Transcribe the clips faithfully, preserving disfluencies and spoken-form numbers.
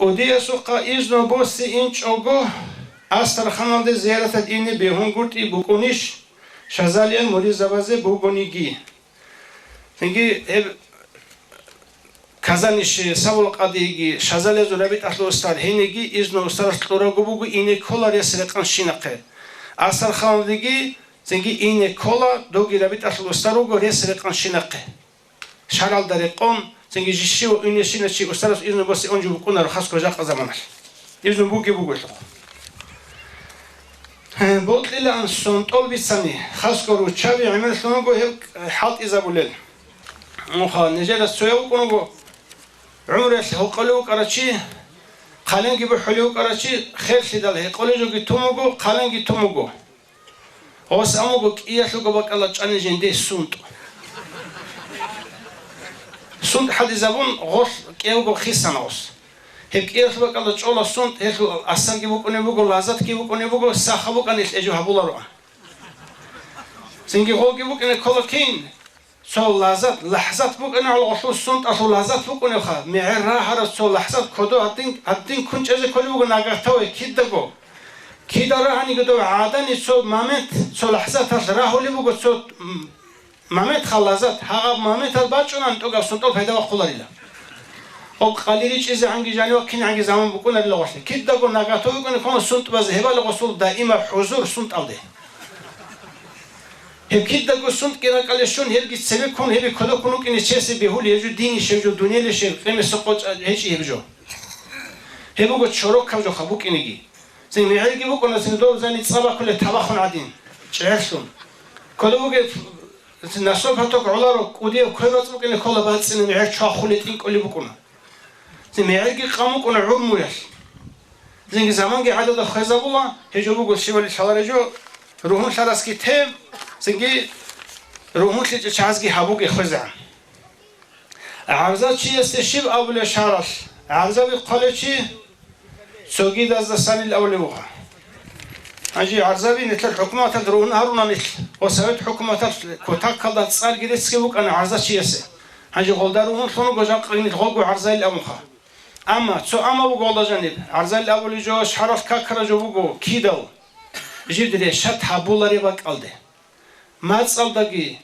Удиясухъа изну босе инчӀого, Астраханалде зияраталде ине бегьунгутӀи букӀунищ, Шазалиял муридзабазе бугониги? Цинги гьеб Казанищ Савул къадиги, Шазалиязул рабитӀалъул устар гьениги изну устаралъ кьурабго буго, ине ккола рес рекъанщинахъе. Астраханалдеги цинги ине ккола, довги рабитӀалъул устар вуго рес рекъанщинахъе. Шаралда рекъон, цинги жишива уйнешина чи устарас изну босе унжи букӀунаро хасго жакъа заманалъ. Изну буги бугелъул. Гье, бокьилаан сон тӀол бицани, хасго руччаби гӀемерлъун вуго гьеб хӀалтӀизабулел. Муха, нижерас цояв вукӀун вуго, гӀумруялъ гьукъулев вукӀарав чи, хъаленги бухӀулев вукӀарав чи, херлъидал гьекъолеб жоги тун вуго, хъаленги тун вуго. Гъос амуго кӀиялъулго бакӀалда чӀани жинде сунтӀ. СунтӀ хӀадизабун гъолъ кӀевго хисана гъос. Гьеб кӀиялъул бакӀалда чӀола сунтӀ, гьелъул асарги букӀунеб буго, лаззатги букӀунеб буго, саха букӀанилъ гьечӀо гьабулароан. Цинги гъолги букӀине ккола кин? Цо лаззат, лахӀзат букӀана гьалгъулъул сунтӀалъул лаззат букӀунебха, мегӀер рагьараб цо лахӀзат кодо гьадин, гьадин ккун чӀезе кколеб буго нагагь таве кидаго. Кида рагьаниги дов гӀадани цо момент, цо лахӀзаталъ рагьулеб буго цо, м, моментха лаззат, гьагъаб моментал бачӀунан тӀокӀаб сунтӀал пайда бахъуларила. Гьоб къали ричӀизегӀанги жанивахъинегӀанги заман букӀунарила гъолъе. Кидаго нагагь таве вукӀине ккола сунтӀ базе, гьебали гъосул даима хӀузур сунтӀалде. Гьеб кидаго сунтӀги ракӀалде щун, гьебги цебеккун, гьебги кодоккун вукӀине чиясе бегьулеб гьеб жо динищ, гьеб жо дунеялищ, гьеб къиямасеб къо чӀа-, гьечӀеб гьеб жо. Гьеб буго чорокаб жоха букӀинеги. Цин мегӀерги букӀуна, цин дов зани цӀа бакулеб табахун гӀадин, чӀегӀерлъун. Кодов бугеб, цин насоб гьаток гӀоларо, кӀудияб квер бацӀ букӀине ккола бацӀцӀине, мегӀер чвахулеб тӀинкӀулеб букӀуна. Цин мегӀерги къан букӀуна гӀумруялъ. Цинги заманги гӀадада хвезабула, гьеб жо буго щибали лъалареб жо, ругьунлъарасги те, цинги ругьунлъичӀел чагӀазги гьабуге хвезегӀан. ГӀарза чиясе щиб абулеб шаргӀалъ? ГӀарзаби хъвалев чи цогидаздасанил абулеб буго. Гьанже гӀарзаби нилъер хӀукуматалъ ругьун гьарунанилъ ва Совет хӀукуматалъ кутакалда цӀарги реццги букӀана гӀарза чиясе. Гьанже гъолда ругьунлъун руго жакъа нилъ гъолго гӀарзайил абунха. Амма цо амма буго гъолда жаниб, гӀарзайил абулеб жо шаргӀалъ какараб жо буго кидал, жиб решат гьабулареб бакӀалде. МацӀалдаги,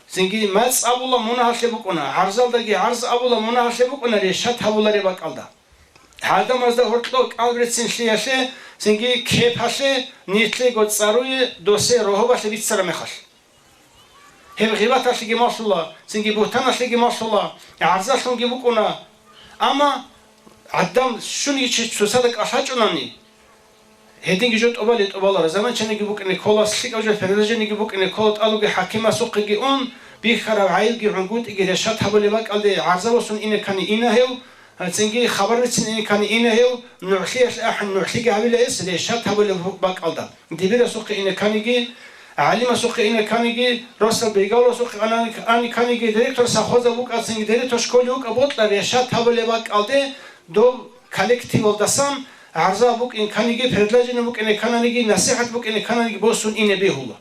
цинги мацӀ абула мунагьалъе букӀуна, гӀарзалдаги гӀарз абула мунагьалъе букӀуна решат гьабулареб бакӀалда. ГӀадамазда гьоркьоб кӀалберцинлъиялъе, цинги кепалъе, нилъего цӀаруе, досе рогьобалъе бицараб мехалъ. Гьеб гъибаталъеги малъула, цинги бугьтаналъеги малъула, гӀарзалъунги букӀуна. Амма гӀадам щуниги чи цоцазда кӀалъачӀунани, гьединги жо тӀубали тӀубалара, заманчаниги букӀине ккола, лъикӀаб жо передажениги букӀине ккола, тӀалуги хӀакимасухъеги ун, бихьараб гӀайибги гӀунгутӀиги решат гьабулеб бакӀалде гӀарза босун ине ккани ина гьев, цинги хабар бицин ине ккани ина гьев, нугӀлъиялъе ахӀун нугӀлъиги гьавила гьес решат гьабулеб бакӀалда. Дибирасухъе ине кканиги, гӀалимасухъе ине кканиги, росдал бегавуласухъе ана-, ани кканиги, директор совхоза вукӀа, цинги директор школе вукӀа, бокьа решат гьабулеб бакӀалде дов коллективалдасан гӀарза букӀин кканиги, предложение букӀине ккананиги, насихӀат букӀине ккананиги босун ине бегьула.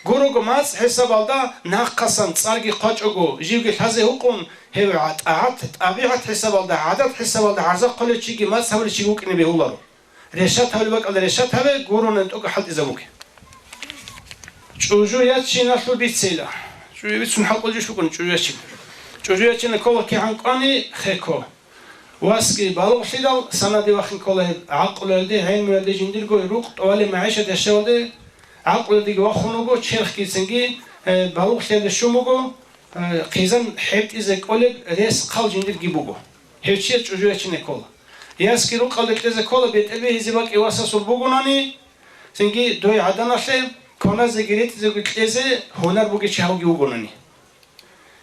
Гурого мацӀ хӀисабалда нахъасан цӀарги хъвачӀого, живги лъазе гьукъун, гьев гӀа-, тӀагӀат, тӀабигӀат хӀисабалда, гӀадат хӀисабалда гӀарза хъолев чиги мацӀ гьабулев чиги вукӀине бегьуларо. Решат гьабулеб бакӀалда решат гьабе, гуронани тӀокӀа хӀалтӀизабуге. ЧӀужу ячиналъул бицейила. ЧӀужу бицун хӀалкӀолчӀищ букӀун чӀужу ячин. ЧӀужу ячина ккола кигӀан кӀвани хеко. Васги балугълъидал санаде вахин ккола гьеб, гӀакълуялде, гӀелмуялде, жиндирго рукъ тӀолеб магӀишат яшавалде гӀакълуялдеги вахун вуго, черхги цинги, э, балугълъиялде щун вуго, э, хъизан хӀебтӀизе кӀолеб рес-хъал жиндирги буго. Гьев чияс чӀужу ячине ккола. Ясги рукъалде кьезе ккола, бетӀер бегьизе бакӀи васасул бугунани, цинги дой гӀаданалъе кваназеги ретӀизеги кьезе гьунар бугев чи гьавги вугунани.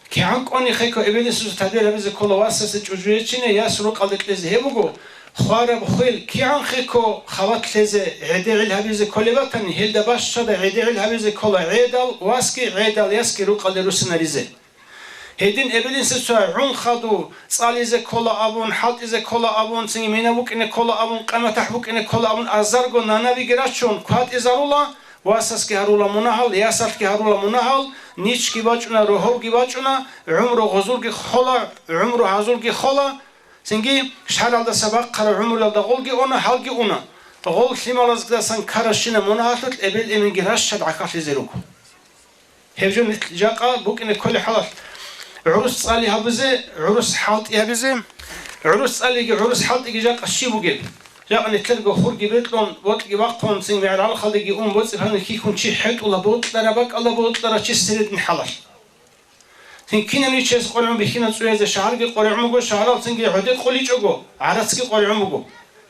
КигӀан кӀвани хеко эбел-инсуца тадбир гьабизе ккола васасе чӀужу ячине, яс рукъалде кьезе. Гьеб буго, хвараб хвел кигӀан хеко хабалъ лъезе, гӀедегӀил гьабизе кколеб батани, гьелда бащада гӀедегӀил гьабизе ккола гӀедал васги гӀедал ясги рукъалде руссинаризе. Гьедин эбел-инсуца гӀун хадув, цӀализе ккола абун, хӀалтӀизе ккола абун, цинги мина букӀине ккола абун, къиматахӀ букӀине ккола абун, азарго нанабиги рачун, кватӀизарула, васасги гьарула мунагьал, ясалъги гьарула мунагьал, ничги бачӀуна, рогьовги бачӀуна, гӀумру гъозулги хола, гӀумру гьазулги хола, Цинги шаргӀалдаса бахъараб гӀумруялда гъолги уна, гьалги уна. Гъол лъималаздасан ккаращинаб мунагьалъулъ эбел-эменги ращад гӀахьаллъизе руго. Гьеб жо нилъ жакъа букӀине кколеб хӀалалъ, гӀурус цӀали гьабизе, гӀурус хӀалтӀи гьабизе, гӀурус цӀалиги, гӀурус хӀалтӀиги жакъа щиб бугеб? Жакъа нилъерго хурги бекьун, бокьги бахъун, цин мегӀералхалдеги ун, боцӀи-пани хьихьун чи хӀетӀула, бокьараб бакӀалда бокьарав чи средний хӀалалъ. Цин кинав ничияс къваригӀун бихьина цӀуязе, шагьарги къваригӀун буго, шагьарал цинги гӀодекъуличӀого, гӀарацги къваригӀун буго.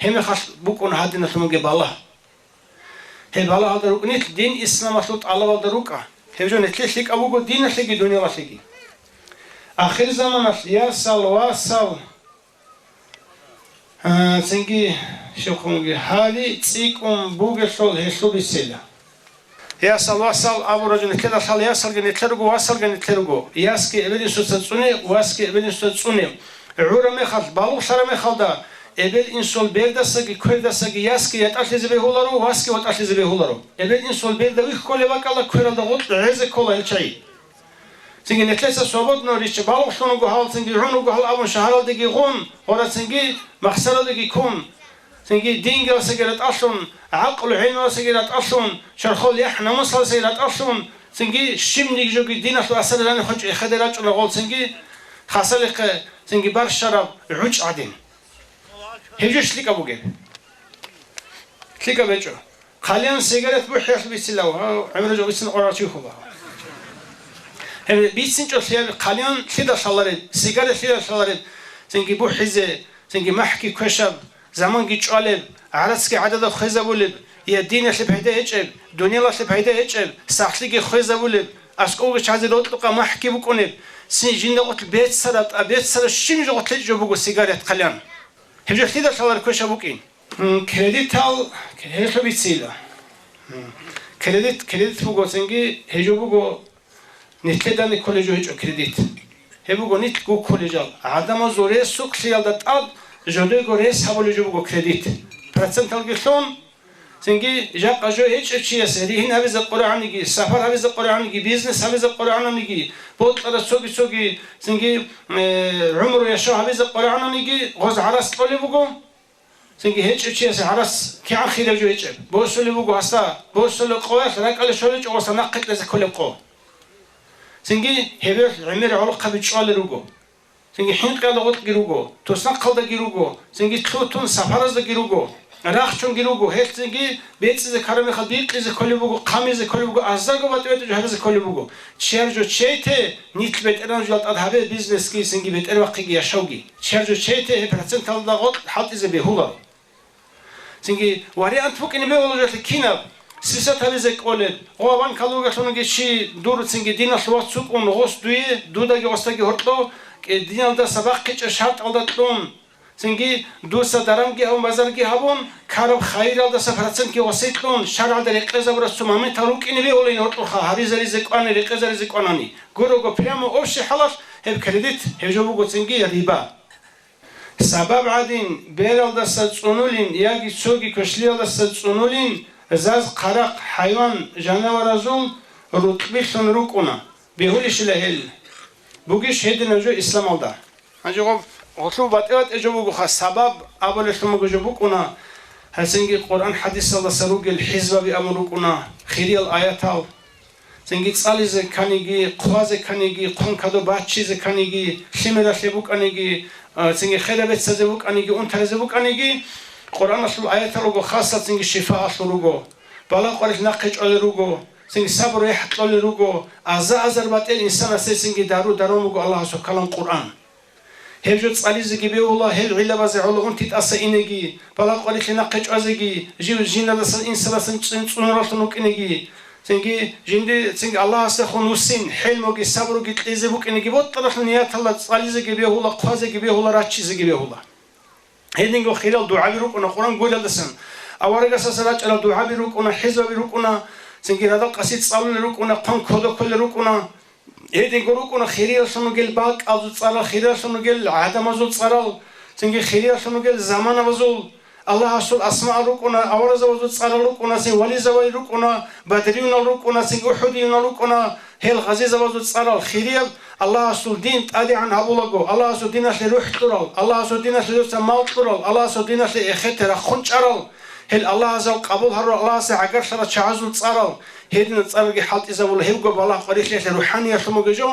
Гьеб мехалъ букӀун гьадиналъун бугеб балагь. Гьеб балагьалда рукӀунелъ дин исламалъул тӀалабалда рукӀа. Гьеб жо нилъее лъикӀаб буго диналъеги дунялалъеги. Ахирзаманалъ ясал, васал, а, цинги щиб хъунги гьали цӀикӀкӀун бугелъул гьелъул бицела. Ясал, васал абураб жо нилъеда лъала, ясалги нилъер руго, васалги нилъер руго. Ясги эбел-инсуца цӀуне, васги эбел-инсуца цӀуне. ГӀураб мехалъ, балугълъараб мехалда, эбел-инсул бердасаги квердасаги ясги ятӀалъизе бегьуларо, васги ватӀалъизе бегьуларо. Эбел-инсул берда вихьулеб бакӀалда квералда гъоркь гӀезе ккола гьел чагӀи. Цинги нилъеца свободно ричча балугълъун вуго гьал, цинги гӀун вуго гьал абун шагьаралдеги гъун, гъора цинги махсаралдеги ккун, цинги динги васаги ратӀалъун, гӀакълу гӀелму васаги ратӀалъун, чорхол яхӀ-намусалдасаги ратӀалъун, цинги щибниги жоги диналъул асар рани хъвечӀо эхеде рачӀуна гъол цинги хасалихъе цинги барщараб гӀучӀ гӀадин. Гьеб жо лъикӀаб бугеб? ЛъикӀаб гьечӀо. Хъалиян сигарет бухӀиялъ бицилав, гьав гӀемерал жо бицин къварав чи хьула. Гьеб бицинчӀо лъияб хъалиян лъида лъалареб, сигарет лъида лъалареб, цинги бухӀизе, цинги махӀги квешаб, заманги чӀвалеб, гӀарацги гӀадада хвезабулеб, я диналъе пайда гьечӀеб, дуниялалъе пайда гьечӀеб, сахлъиги хвезабулеб, аскӀовги чазе рокьукъа махӀги букӀунеб, цин жинда гъорлъ беццараб, тӀа беццараб щиб жо гъорлъ гьечӀо буго сигарет хъалиян. Гьеб жо лъида лъалареб квешаб букӀин? М, кредитал гьелъул бицила. М, кредит, кредит буго цинги, гьеб жо буго нилъеда николеб жо гьечӀо кредит. Гьеб буго нилъ гуккулеб жал. ГӀадамазул рес-сукълъиялда тӀад жодего рес гьабулеб жо буго кредит. Проценталги лъун, цинги жакъа жо гьечӀев чияс ригьин гьабизе къваригӀаниги, сапар гьабизе къваригӀаниги, бизнес гьабизе къваригӀаниги, бокьараб цоги-цоги, цинги, э, гӀумру яшав гьабизе къваригӀаниги, гъоз гӀарац кьолеб буго. Цинги гьечӀев чиясе гьарас кигӀан хирав жо гьечӀеб? Босулеб буго гьасда, босулеб къоялъ ракӀалде щолечӀо гъосда нахъе кьезе кколеб къо. Цинги гьебелъ гӀемер гӀолохъаби чӀвалел руго. Цинги хӀинкъиялда гъоркьги руго, туснахъалдаги руго, цинги лъутун сапараздаги руго, рахчунги руго, гьелъ цинги бецӀизе ккараб мехалъ бикъизе кколеб буго, хъамизе кколеб буго, азарго батӀи-батӀи жо гьабизе кколеб буго. Чияр жо чейте, нилъ бетӀергьан жоялда тӀад гьабе бизнесги, цинги бетӀервахъиги яшавги. Чияр жо чейте, гьеб проценталда гъоркь хӀалтӀизе бегьуларо. Цинги вариант букӀине бегьула жолъе кинаб, сисат гьабизе кӀолеб, гъо ван калугалъунги чи дур цинги диналъ вац вукӀун гъос дуе, дудаги гъосдаги гьоркьов кӀе-, диналдаса бахъичӀеб шартӀалда кьун, цинги дуца дарамги гьабун, базарги гьабун, ккараб хайиралдаса процентги гъосе кьун, шаргӀалда рекъезабураб цо моментал рукӀине бегьулин гьоркьоха гьабизаризе кӀвани, рекъезаризе кӀванани. Гурого прямо общий хӀалалъ гьеб кредит, гьеб жо буго цинги риба. Сабаб гӀадин, бералдаса цӀунулин яги цоги квешлъиялдаса цӀунулин заз-хъарахъ хӀайван-жанаваразул рукьбилъун рукӀуна. Бегьулищила гьел? Бугищ гьединаб жо исламалда? Гьанже гъоб гъолъул батӀи-батӀи жо бугоха, сабаб абулелъун буго жо букӀуна, гьасинги Къуръан-хӀадисалдаса ругел хӀизбаби абун рукӀуна, хириял аятал. Цинги цӀализе кканиги, хъвазе кканиги, хъван кадо баччизе кканиги, лъимералъе букӀаниги, а, цинги хераб бецазе букӀаниги, унтаризе букӀаниги, Къуръаналъул аятал руго, хасал цинги шифаалъул руго. Балагь-къварилъи нахъе чӀвалел руго, цинги сабру-рехӀат кьолел руго, аза-азар батӀел инсанасе цинги дару-дарун буго Аллагьасул калам Къуръан. Гьеб жо цӀализеги бегьула, гьел гӀиллабазе гӀоло унти тӀаса инеги, балагь-къварилъи нахъе чӀвазеги, жив жиндалдасан инсаласан цӀин-, цӀунураллъун вукӀинеги, цинги жинди, цинги Аллагьасдехун вуссин, хӀелмуги сабруги кьезе букӀинеги, бокьаралъул нияталда цӀализеги бегьула, хъвазеги бегьула, раччизеги бегьула. Гьединго хирал дугӀаби рукӀуна Къуръан гурелдасан, аварагасаса рачӀарал дугӀаби рукӀуна, хӀизбаби рукӀуна, цинги радал къаси цӀалулел рукӀуна, хъван кодо кколел рукӀуна. Гьединго рукӀуна хириялъун ругел бакӀалзул цӀарал, хириялъун ругел гӀадамазул цӀарал, цинги хириялъун ругел заманабазул, Аллагьасул асмаал рукӀуна, аваразабазул цӀарал рукӀуна, цин вализабай рукӀуна, бадриюнал рукӀуна, цин ухӀудиюнал рукӀуна, гьел гъазизабазул цӀарал хирияб Аллагьасул дин тӀадегӀан гьабулаго, Аллагьасул диналъе рухӀ кьурал, Аллагьасул диналъе дуца мал кьурал, Аллагьасул диналъе эхете рахъун чӀарал, гьел Аллагьасул къабул гьарурал, Аллагьасе гӀагарлъарал чагӀазул цӀарал, гьединал цӀаралги хӀалтӀизабула, гьебго балагь къварилъиялъе рухӀаниялъун бугеб жо,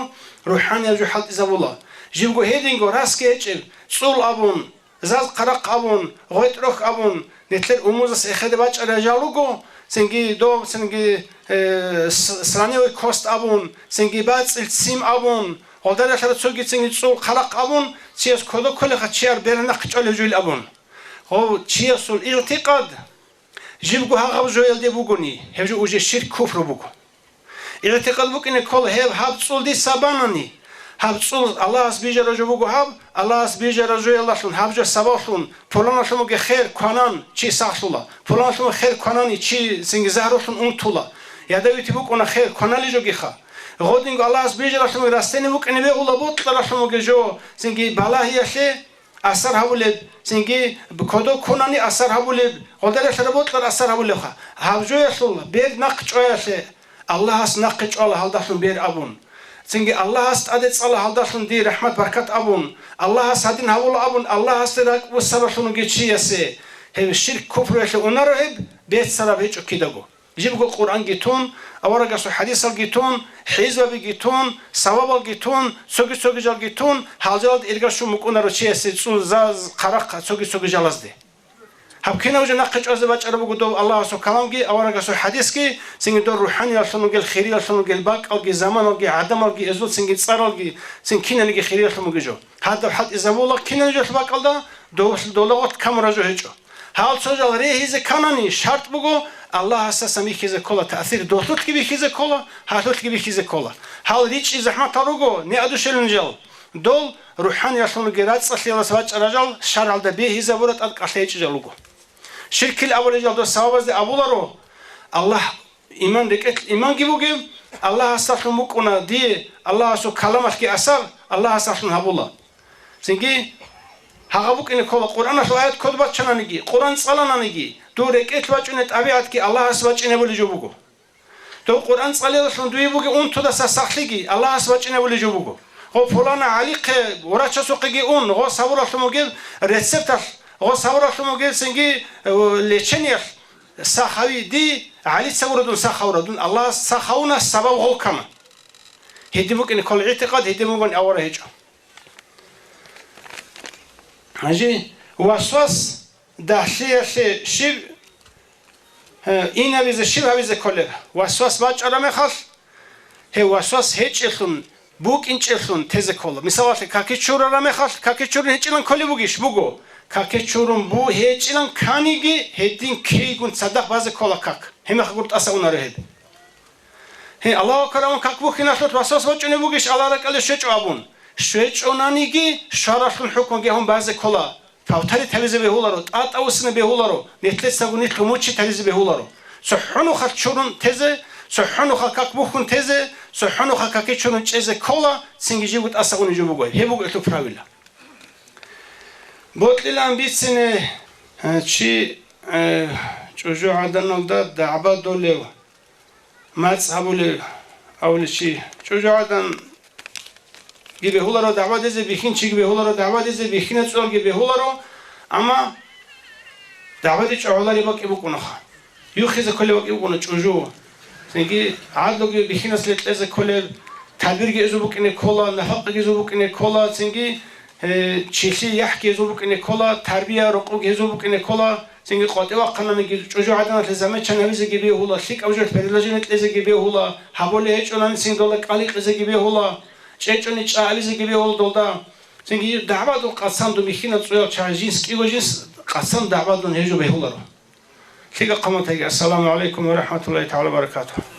рухӀанияб жо хӀалтӀизабула. Жибго гьединго расги гьечӀеб, цӀул абун, заз-хъарахъ абун, гъветӀ-рохь абун, нилъер умумузас эхеде бачӀарай жал руго, цинги доб, цинги, э, с-, слоновой кость абун, цинги бацӀцӀил ццим абун, гъолдаралъара цоги цинги цӀул-хъарахъ абун, чияс кодо кколеха чияр бернахъ чӀолев жуйил абун. Гъов чиясул игӀтикъад жибго гьагъаб жоялде бугони, гьеб жо уже ширк-куфру буго. ИгӀтикъад букӀине ккола гьеб гьаб цӀул дица банани, гьаб цӀул Аллагьас бижараб жо буго гьаб, Аллагьас бижараб жоялдалъун гьаб жо сабаблъун пуланалъумаги хер кванан чи сахлъула, пуланалъумаги хер кванани чи цинги загьрулъун унтула. Ядовитый букӀуна хер кванали жогиха. Гъодинго Аллагьас бижаралъумаги растение букӀине бегьула, бокьаралъумаги жо цинги балагьиялъе асар гьабулеб, цинги кодо ккунани асар гьабулеб, гъолдаралъара бокьар асар гьабулебха. Гьаб жоялъул бер нахъ чӀваялъе, Аллагьас нахъе чӀвала гьалдалъун бер абун. Цинги Аллагьас тӀаде цӀала гьалдалъун дир рахӀмат-баркат абун, Аллагьас гьадин гьавула абун, Аллагьасде ракӀбусаралъун вугев чиясе, гьев ширк-куфруялъе унаро гьеб, беццараб гьечӀо кидаго. Жибго Къуръанги тун, аварагасул хӀадисалги тун, хӀизбабиги тун, савабалги тун, цоги-цоги жалги тун, гьалжалда иргашун букӀунаро чиясе цӀул, заз, хъарахъ, цоги-цоги жалазде. Гьаб кинаб жо нахъе чӀвазе бачӀараб буго дов Аллагьасул каламги, аварагасул хӀадисги, цинги дор рухӀаниялъун ругел, хириялъун ругел бакӀалги, заманалги, гӀадамалги, эзул цинги цӀаралги, цин кинаниги хириялъун бугеб жо. Гьадаб хӀалтӀизабула кинаб жолъ бакӀалда, дов-, дола гъоркь камураб жо гьечӀо. Гьал цо жал регьизе кканани, шартӀ буго, Аллагьасдасан бихьизе ккола таъсир, долъулъги бихьизе ккола, гьалъулъги бихьизе ккола. Гьал ричӀчӀи захӀматал руго, неадушелин жал. Дол рухӀаниялъунги рацӀцӀалъиялдаса бачӀарал жал шаргӀалда бегьизабураб тӀадкӀалъи гьечӀеб жал руго. Ширкил абулел жал дос савабазде абуларо, Аллагь, иман рекӀелъ иманги бугеб, Аллагьасдалъун букӀуна дие, Аллагьасул каламалъги асар Аллагьасдалъун гьабула. Цинги гьагъа букӀине ккола, Къуръаналъул аят код баччананиги, Къуръан цӀалананиги, дур рекӀелъ бачӀунеб тӀабигӀатги Аллагьас бачӀинабулеб жо буго. Дов Къуръан цӀалиялъун дуе бугеб унтудаса сахлъиги Аллагьас бачӀинабулеб жо буго. Гъо пулана ГӀалихъе врачасухъеги ун, гъо сабуралъун бугеб рецепталъ, гъо сабуралъун бугеб цинги, э, лечениялъ сахави ди, ГӀалица гуро дун сахавра, дун Аллагьас сахавуна, сабаб гъолкана. Гьедин букӀине ккола игӀтикъад, гьедин бугони авара гьечӀо. Гьанже васвас дагьлъиялъе щиб, э, инабизе щиб гьабизе кколеб? Васвас бачӀараб мехалъ, гьев васвас гьечӀелъун, букӀинчӀелъун тезе ккола. Мисалалъе, каки чурараб мехалъ, каки чурун гьечӀилан кколеб бугищ? Буго. Каки чурун бу-, гьечӀилан кканиги, гьедин ккейгун цадахъ базе ккола как. Гьеб мехалъ гуро тӀаса унарев гьеб. Гье, Аллагьу акбар абун как бухьиналъулъ васвас бачӀунеб бугищ, Аллагь ракӀалде щвечӀо абун? ЩвечӀонаниги, щваралъун хӀукмуги гьабун базе ккола. Тавтарид гьабизе бегьуларо, тӀатӀа-усине бегьуларо, нилъецаго нилъ мучить гьаризе бегьуларо. ЦохӀо нухалъ чурун тезе, цохӀо нухалъ как бухьун тезе, цохӀо нухалъ каки чурун чӀезе ккола, цинги живго тӀаса унеб жо буго. Гьеб буго гьелъул правила. Бокьилаан бицине, э, чи, э, чӀужугӀаданалда дагӀба долев. МацӀ гьабулев, абулев чи, чӀужугӀаданги бегьуларо дагӀба дизе, бихьинчиги бегьуларо дагӀба дизе, бихьинаб цӀалги бегьуларо, амма дагӀбаде чӀужугӀари бакӀи букӀунаха. Юхизе кколеб бакӀи букӀуна чӀужу. Цинги гӀадлуги бихьинас кьезе кколеб, тадбирги эзул букӀине ккола, нафакъаги эзул букӀине ккола, цинги Гье, чилъи яхӀги гьезул букӀине ккола, тарбия рокъоги гьезул букӀине ккола, цинги къватӀивахъананиги чӀужугӀаданалъе замечание гьабизеги бегьула, лъикӀаб жо предложение кьезеги бегьула, гьабулеб гьечӀонани цинги дола кӀали кьезеги бегьула, чӀечӀони чӀа абизеги бегьула долда. Цинги дагӀбадул къацандун бихьинаб цӀуял чагӀи жинс кӀиго жинс къацан дагӀбадун гьежо бегьуларо. ЛъикӀа хъаматаги, ассаламу гӀалайкум ва рахӀматуллагьи тагӀала ва баракатугьу.